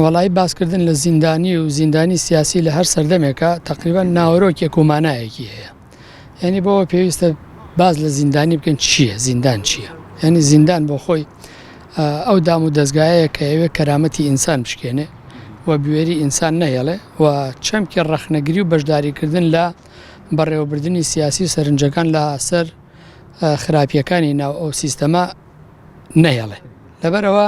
وەڵایی باسکردن لە زیندانی و زیندانی سیاسی لە هەر سەردەمێکا تەقریبەن ناوەرۆکێک و مانایەکی هەیە. یعنی بۆ پێویستە باس لە زیندانی بکەن چییە زیندان چییە؟ یعنی زیندان بۆ خۆی ئەو دام و دەزگایەیە کە ئەوێ کەرامەتی ئینسان بشکێنێ و بوێری ئینسان نەهێڵێ و چەمکی ڕەخنەگری و بەشداریکردن لە بەڕێوەبردنی سیاسی و سەرنجەکان لە سەر خراپیەکانی ناو ئەو سیستەمە نەهێڵێ لەبەرئەوە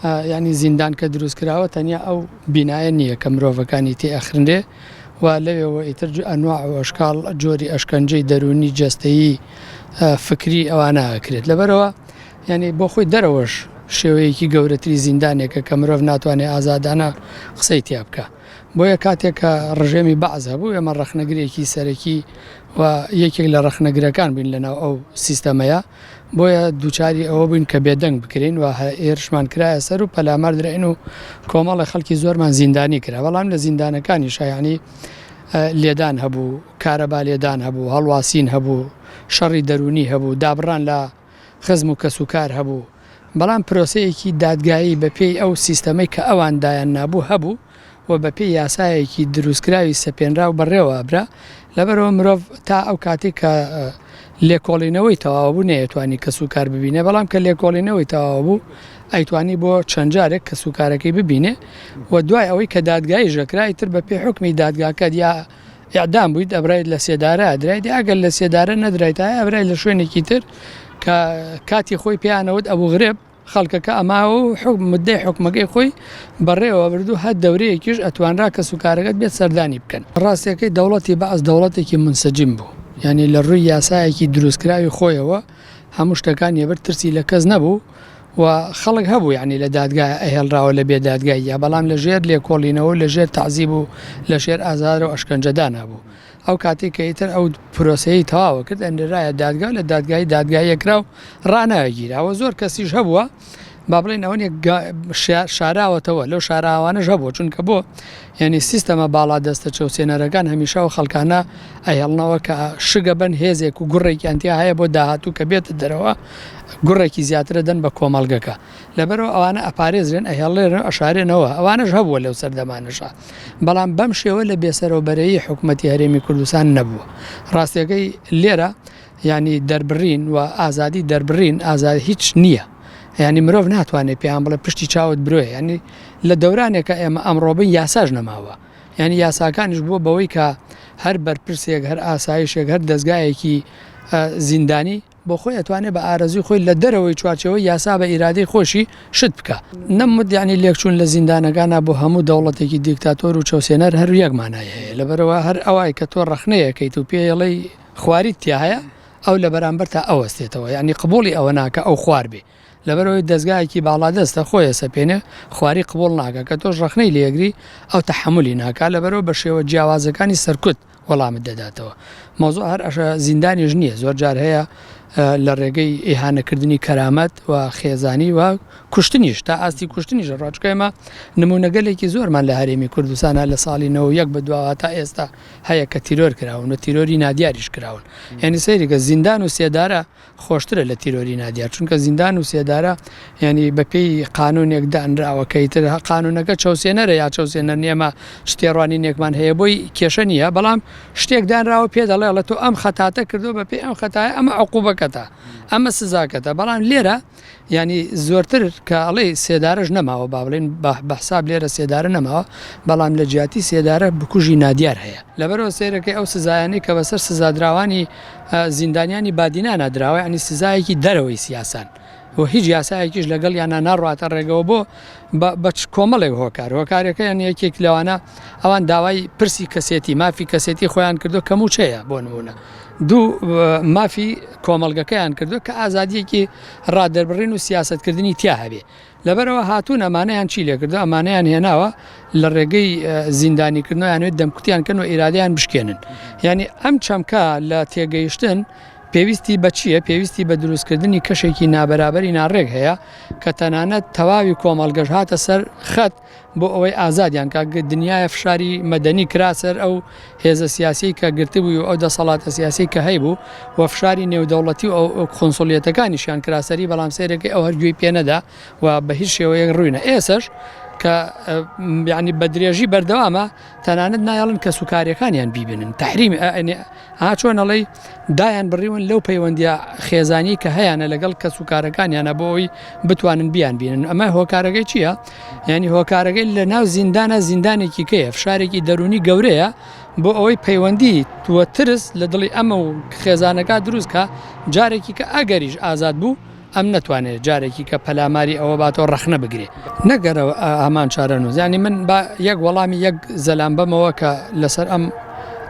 یانی زیندان کە دروست کراوە تەنیا ئەو بینایە نییە کە مرۆڤەکانی تێ ئەخرنرێ و لەوێەوە ئیتر ئەنواع و ئەشکاڵ جۆری ئەشکەنجەی دەروونی جەستەیی فکری ئەوانە ئەکرێت لەبەرەوە یعنی بۆ خۆی دەرەوەش شێوەیەکی گەورەتری زیندانێکە کە مرۆڤ ناتوانێت ئازادانە قسەی تیا بکە بۆیە کاتێک کە ڕژێمی بەعس هەبوو ئێمە ڕەخنەگرێکی سەرەکی و یەکێک لە ڕەخنەگرەکان بووین لەناو ئەو سیستەمەیە بۆیە دووچاری ئەوە بووین کە بێدەنگ بکرێین و هێرشمان کرایە سەر و پەلامار دراین و کۆمەڵە خەڵکی زۆرمان زیندانی کرا بەڵام لە زیندانەکانیشا یانی لێدان هەبوو کارەبا لێدان هەبوو هەڵواسین هەبوو شەڕی دەروونی هەبوو دابڕان لە خزم و کەسوکار هەبوو بەڵام پرۆسەیەکی دادگایی بەپێی ئەو سیستەمەی کە ئەوان دایاننابوو هەبوو و بەپێی یاسایەکی دروستکراوی سەپێنراو بەڕێوە ئەبرا، لەبەرئەوە مرۆڤ تا ئەو کاتەی کە لێکۆڵینەوەی تەواو بوو نەیەتوانی کەسوکار ببینێ، بەڵام کە لێکۆڵینەوەی تەواو بوو ئەیتوانی بۆ چەند جارێک کەسوکارەکەی ببینێ و دوای ئەوەی کە دادگاییش ئەکرا ئیتر بەپێی حوکمی دادگاکە یا ئیعدام بوویت ئەبرایت لە سێدارە ئەدرایت یا ئەگەر لە سێدارە نەدرایتایە ئەبرای لە شوێنێکی تر کە کاتی خۆی پێیانەوت ئەبوغرێب خەڵکەکە ئەماوە و حوکم مدەی حوکمەکەی خۆی بەڕێوە برد و هەر دەورەیەکیش ئەتوانرا کەسوکارەکەت بێت سەردانی بکەن. ڕاستیەکەی دەوڵەتی بەعس دەوڵەتێکی مونسەجیم بوو یانی لە ڕووی یاسایەکی دروستکراوی خۆیەوە هەموو شتەکانی ئەبرد ترسی لە کەس نەبوو و خەڵک هەبوو یانی لە دادگا ئەهێڵراوە لە بێ دادگاییا بەڵام لە ژێر لێکۆڵینەوە و لە ژێر تەعزیب و لە ژێر ئازار و ئەشکەنجەدانا بوو. ئەو کاتەی کە ئیتر ئەو پرۆسەیەی تەواوە کرد ئەنرایە دادگا لە دادگایی دادگاییە کرا و ڕاناگیرا و زۆر کەسیش هەبووە با بڵێن ئەوە نیە شاراوەتەوە لەو شاراوانەش هەبووە چونکە بۆ یعنی سیستەمە باڵا دەستە چەوسێنەرەکان هەمیشە و خەڵکانە ئەهێڵنەوە کە شگە بن هێزێک و گوڕێکیان تیا هەیە بۆ داهاتوو کە بێتە دەرەوە گوڕێکی زیاترە دەن بە کۆمەڵگەکە لەبەرئەوە ئەوانە ئەپارێزرێن ئەهێڵرێن ئەشارێنەوە ئەوانەش هەبووە لەو سەردەمانەشا بەڵام بەم شێوە لە بێسەرەوبەرەیی حکومەتی هەرێمی کوردستان نەبووە ڕاستیەکەی لێرە یعنی دەربڕین و ئازادی دەربڕین ئازاد هیچ نییە یعنی مرۆڤ ناتوانێت پێیان بڵێ پشتی چاوت برۆیە یعنی لە دەورانێکە ئێمە ئەمڕۆ بن یاساش نەماوە یعنی یاساکانیش بووە بەوەی کە هەر بەرپرسێک هەر ئاسایشێک هەر دەستگایەکی زیندانی بۆ خۆی ئەتوانێ بە ئارەزووی خۆی لە دەرەوەی چوارچێوەی یاسا بە ئیرادەی خۆشی شت بکا. نەموت یانی لێکچوون لە زیندانەکانا بۆ هەموو دەوڵەتێکی دیکتاتۆر و چەوسێنەر هەر یەک مانای هەیە لەبەرئەوە هەر ئەوای کە تۆ ڕەخنەی ئەکەیت و پێی ئەڵێی خواریت تیا هەیە ئەو لە بەرامبەرتا ئەوەستێتەوە یانی قبوڵی ئەوە ناکا ئەو خوار بێ لەبەرئەوەی دەزگایەکی باڵادەستە خۆی ئەسەپێنێ خواری قبوڵ ناکا کە تۆش ڕەخنەی لێ ئەگری ئەو تەحەمولی ناکا لەبەرئەوە بە شێوە جیاوازەکانی سەرکوت وەڵامت دەداتەوە. مەوزوع هەر ئەشە زیندانیش نییە، زۆر جار هەیە لە ڕێگەی ئیهانەکردنی کەرامەت و خێزانی و کوشتنیش تا ئاستی کوشتنیش ڕۆ چونکە ئێمە نموونەگەلێکی زۆرمان لە هەرێمی کوردستانە لە ساڵی 91 بە دواوە تا ئێستا هەیە کە تیرۆر کراون و تیرۆری نادیاریش کراون یعنی سەیرکە زیندان و سێدارە خۆشترە لە تیرۆری نادیار چونکە زیندان و سێدارە یعنی بەپێی قانونێک دانراوە کە ئیتر قانونەکە چەوسێنەرە یا چەوسێنەر نییە ئێمە چ تێڕوانینێکمان هەیە بۆی کێشە نییە بەڵام شتێک دانراوە پێ دەڵێ ئەڵێ تۆ ئەم خەتاتە کردو بەپێی ئەم خەتایە ئەمە عقوبەکەتە ئەمە سزاکەتە بەڵام لێرە یانی زۆرتر کە ئەڵێی سێدارەش نەماوە با بڵێین بە حساب لێرە سێدارە نەماوە بەڵام لە جیاتی سێدارە بکوژی نادیار هەیە لەبەرەوە سەیرەکەی ئەو سزایانەی کە بەسەر سزادراوانی زیندانیانی بادینانا دراوە یانی سزایەکی دەرەوەی سیاسان و هیچ یاسایەکیش لەگەڵیانە ناڕاتە ڕێگەوە بۆ بە کۆمەڵێک هۆکار هۆکارەکەیان یەکێک لەوانە ئەوان داوای پرسی کەسێتی مافی کەسێتی خۆیان کردو کە موچەیە بۆ نمونە دوو مافی کۆمەڵگەکەیان کردو کە ئازادیەکی ڕادەربڕین و سیاسەتکردنی تیا هەبێ لەبەرەوە هاتوون ئەمانەیان چی لێکردو ئەمانەیان هێناوە لە ڕێگەی زیندانیکردنەوەیانوێت دەمکوتیان کەن و ئیرادەیان بشکێنن یعنی ئەم چەمکە لە تێگەیشتن پێویستی بە چییە؟ پێویستی بە دروستکردنی کەشێکی نابەرابەری ناڕێک هەیە کە تەنانەت تەواوی کۆمەڵگەش هاتە سەر خەت بۆ ئەوەی ئازادیان کا دنیایە فشاری مەدەنی کرا سەر ئەو هێزە سیاسیەی کە گرتبووی و ئەو دەسەڵاتە سیاسی کە هەیبوو و فشاری نێودەوڵەتی و ئەو قونسڵیەتەکانیشیان کرا سەری بەڵام سەیرەکەی ئەو هەر گوێی پێ نەدا و بە هیچ شێوەیەک ڕووی نە ئێسەش. کە یعنی بە درێژی بەردەوامە تەنانەت نایەڵن کەس و کارەکانیان بیبنن تحریم ها چۆن ئەڵێی دایان بڕیون لەو پەیوەندیە خێزانی کە هەیانە لەگەڵ کەس و کارەکانیانە بۆ ئەوی بتوانن بیان بینن ئەمە هۆکارەکەی چییە؟ ینی هۆکارەکەی لە ناو زیندانە زیندانێکی کەیە فشارێکی دەرونی گەورەیە بۆ ئەوەی پەیوەندی تووە ترس لە دڵی ئەمە و خێزانەکە دروستکە جارێکی کە ئەگەریش ئازاد بوو ئەم نەتوانێت جارێکی کە پەلاماری ئەوە باتەوە ڕەخنە بگرێ نەگەرەوە هەمان چارەنووس یانی من با یەک وەڵامی یەک زەلام بەمەوە کە لەسەر ئەم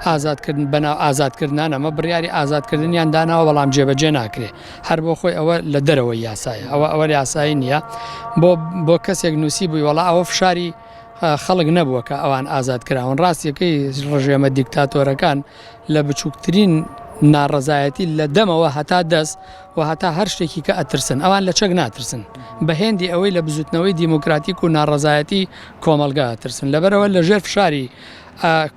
ئازادکردن بەناو ئازادکردنان ئەمە بڕیاری ئازادکردنیان داناوە بەڵام جێبەجێ ناکرێ هەر بۆ خۆی ئەوە لە دەرەوەی یاسایە ئەوە ئەوە یاسایی نییە بۆ بۆ کەسێک نووسی بووی وەڵا ئەوە فشاری خەڵک نەبووە کە ئەوان ئازاد کراون ڕاستیەکەی ڕژێمە دیکتاتۆرەکان لە بچووکترین ناڕەزایەتی لە دەمەوە هەتا دەست و هەتا هەر شتێکی کە ئەترسن ئەوان لە چەک ناترسن بە هێندی ئەوەی لە بزوتنەوەی دیموکراتیک و ناڕەزایەتی کۆمەڵگا ئەترسن لەبەرئەوە لە ژێر فشاری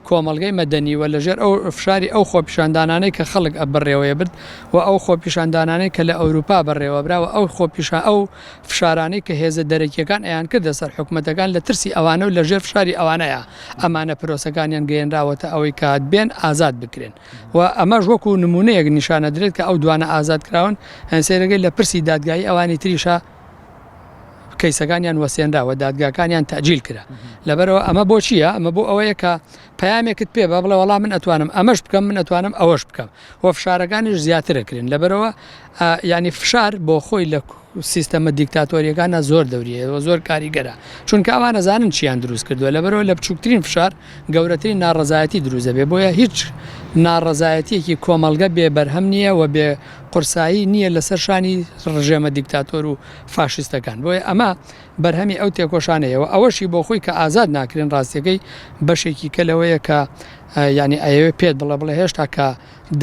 کۆمەڵگەی مەدەنی و لە ژێر ئەو فشاری ئەو خۆپیشاندانانەی کە خەڵک بەڕێوەیە برد و ئەو خۆپیشاندانانەی کە لە ئەوروپا بەڕێوەبرا و ئەو خۆپیشان ئەو فشارانەی کە هێزە دەرەکیەکان ئەیان کردە سەر حکومەتەکان لە ترسی ئەوانە و لە ژێر فشاری ئەوانەیە ئەمانە پرۆسەکانیان گەیەنراوەتە ئەوەی کە بێن ئازاد بکرێن و ئەمەش وەکو نمونەیەک نیشانەدرێت کە ئەو دوانە ئازاد کراون سەیرەکەی لە پرسی دادگایی ئەوانی تریشە کەیسەکانیان وەسێنرا و دادگاکانیان تەجیل کرا لەبەرەوە ئەمە بۆ چییە ئەمە بۆ ئەوەیە کە پەیامێکت پێ بە بڵێ وەڵام من ئەتوانم ئەمەش بکەم من ئەتوانم ئەوەش بکەم و فشارەکانیش زیاترەکرێن لەبەرەوە ینی فشار بۆ خۆی لە سیستەمە دیکتاتۆریەکانە زۆر دەوریە و زۆر کاریگەرە چونکە ئەوان ئەزانن چیان دروست کردووە لەبەرەوە لە بچووکترین فشار گەورەترین ناڕەزایەتی دروست دەبێت بۆیە هیچ ناڕەزایەتیەکی کۆمەڵگە بێ بەرهەم نییە و بێ قورسایی نییە لەسەر شانی ڕژێمە دیکتاتۆر و فاشیستەکان بۆیە ئەمە بەرهەمی ئەو تێکۆشانەیە و ئەوەشی بۆ خۆی کە ئازاد ناکرێن ڕاستیەکەی بەشێکی کە لەوەیە کە یعنی ئەیەوێ پێت بڵێ بڵێ هێشتا کە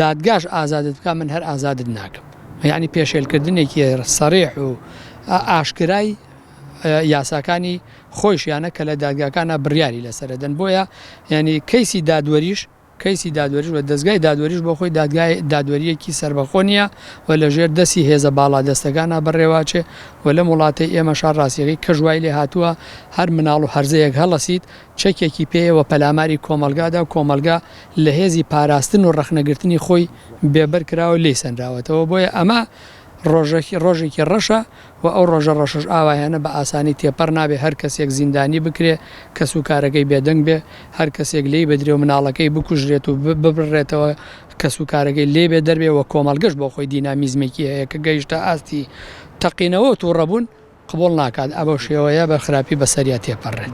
دادگاش ئازادت بکا من هەر ئازادت ناکەم یعنی پێشێلکردنێکی سەریح و ئاشکرای یاساکانی خۆیشیانە کە لە دادگاکانە بڕیاری لەسەرەدەن بۆیە یعنی کەیسی دادوەریش کەیسی دادوەریش و دەزگای دادوەریش بۆ خۆی دادگای دادوەریەکی سەربەخۆ نییە و لە ژێر دەستی هێزە باڵادەستەکانا بەڕێوەچێ و لەم وڵاتەی ئێمەشا ڕاستیەکەی کەش وای لێ هاتووە هەر مناڵ و هەرزەیەک هەڵەسیت چەکێکی پێیە و پەلاماری کۆمەڵگا دا و کۆمەڵگا لە هێزی پاراستن و ڕەخنەگرتنی خۆی بێبەر کراوە و لێی سەنراوەتەوە بۆیە ئەمە ڕۆژەکی ڕۆژێکی ڕەشە و ئەو ڕۆژە ڕەشەش ئاوایانە بە ئاسانی تێپەڕ نابێ هەر کەسێک زیندانی بکرێ کەس و کارەکەی بێدەنگ بێ هەر کەسێک لێی بدرێ و مناڵەکەی بکوژرێت و ببڕرێتەوە کەس و کارەکەی لێ بێدەر بێ و کۆمەڵگەش بۆ خۆی دینامیزمێکی هەیە کە گەیشتە ئاستی تەقینەوە و توڕەبوون قبوڵ ناکات ئەبەو شێوەیە بە خراپی بەسەریا تێپەڕێت.